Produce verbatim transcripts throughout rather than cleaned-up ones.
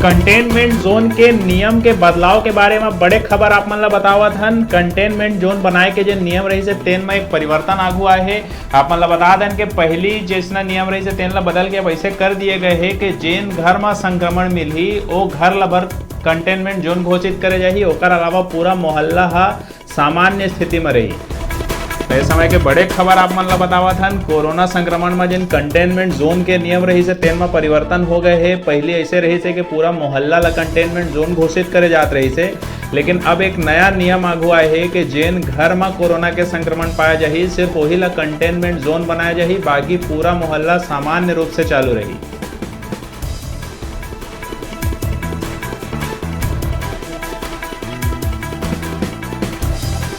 Containment जोन के नियम के बदलाव के बारे म बड़े खबर आप मन ल बतावत हन। कंटेनमेंट जोन बनाए के जे नियम रहिस हे, तेन म एक परिवर्तन आगू आए हे। आप मन ल बता देन के पहिली जइसना नियम रहिस हे, तेन ल बदल के अब अइसे कर दिए गए हे कि जेन घर म संक्रमण मिलही, ओ घर ल भर कंटेनमेंट जोन घोषित करे जाही। ओकर अलावा पूरा मोहल्ला ह सामान्य स्थिति म रही। ए समय के बड़े खबर आप मन ल बतावत हन। कोरोना संक्रमण म जेन कंटेनमेंट जोन के नियम रहिस हे, तेन म परिवर्तन हो गए हे। पहिली अइसे रहिस हे कि पूरा मोहल्ला ल कंटेनमेंट जोन घोषित करे जात रहिस हे, लेकिन अब एक नया नियम आगू आए हे कि जेन घर म कोरोना के संक्रमण पाए जाही, सिर्फ ओही ल कंटेनमेंट जोन बनाए जाही, बाकी पूरा मोहल्ला सामान्य रूप से चालू रही।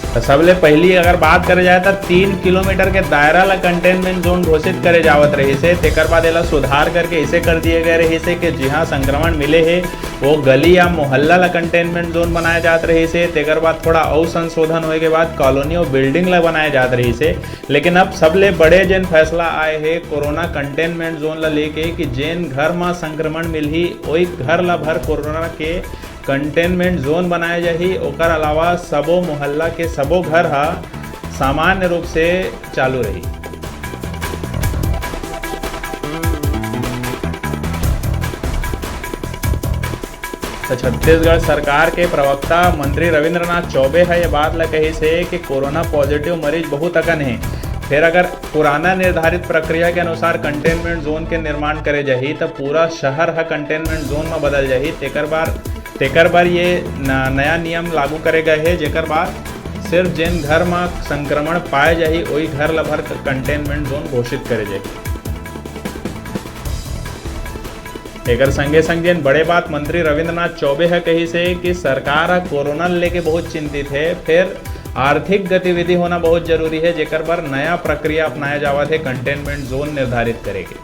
त सबले पहिली अगर बात करे जाए, त तीन किलोमीटर के दायरा ल कंटेनमेंट जोन घोषित करे जावत रहिस हे। तेकर बाद एला सुधार करके इसे कर दिए गए रहिस हे कि जिहां संक्रमण मिले हे, वो गली या मोहल्ला ल कंटेनमेंट जोन बनाए जात रहिस हे। तेकर बाद थोड़ा अउ संशोधन होए के बाद कॉलोनी अउ बिल्डिंग ल बनाए जात रहिस हे। लेकिन अब सबले बड़े जेन फैसला आए हे कोरोना कंटेनमेंट जोन ल लेके, कि जेन घर म संक्रमण मिलही, ओई घर ल भर कोरोना के कंटेनमेंट जोन बनाए जाही। ओकर अलावा सबो मोहल्ला के सबो घर ह सामान्य रूप से चालू रही। त छत्तीसगढ़ सरकार के प्रवक्ता मंत्री रविंद्रनाथ चौबे ह ये बात ल कहिस हे कि कोरोना पॉजिटिव मरीज बहुत अकन हे, फेर अगर पुराना निर्धारित प्रक्रिया के अनुसार कंटेनमेंट जोन के निर्माण करे जाही, त पूरा शहर ह कंटेनमेंट जोन म बदल जाही। तेकर बर, तेकर बर ये न-, नया नियम लागू करे गए हे, जेकर बाद सिर्फ जेन घर म संक्रमण पाए जाही, ओही घर ल भर क-, कंटेनमेंट जोन घोषित करे जाही। एकर संगे संग जेन बड़े बात मंत्री रविंद्रनाथ चौबे ह कहिस हे कि सरकार ह कोरोना ल लेके बहुत चिंतित हे, फेर आर्थिक गतिविधि होना बहुत जरूरी हे, जेकर बर नया प्रक्रिया अपनाया जावत हे कंटेनमेंट जोन निर्धारित करे के।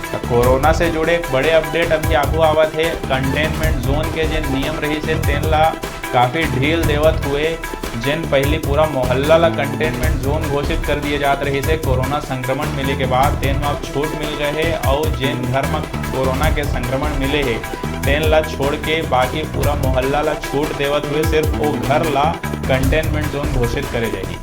त कोरोना से जुड़े एक बड़े अपडेट अभी आगू आवत हे। कंटेनमेंट जोन के जेन नियम रहिस हे, तेन ला काफी ढील देवत हुए, जेन पहिली पूरा मोहल्ला ला कंटेनमेंट जोन घोषित कर दिए जात रहिस हे, कोरोना संक्रमण मिले के बाद तेन म अब छूट मिल गए हे। अउ जेन घर म कोरोना के संक्रमण मिले हे, तेन ला छोड़ के बाकी पूरा मोहल्ला ला छूट देवत हुए सिर्फ ओ घर ला कंटेनमेंट जोन घोषित करे जाही।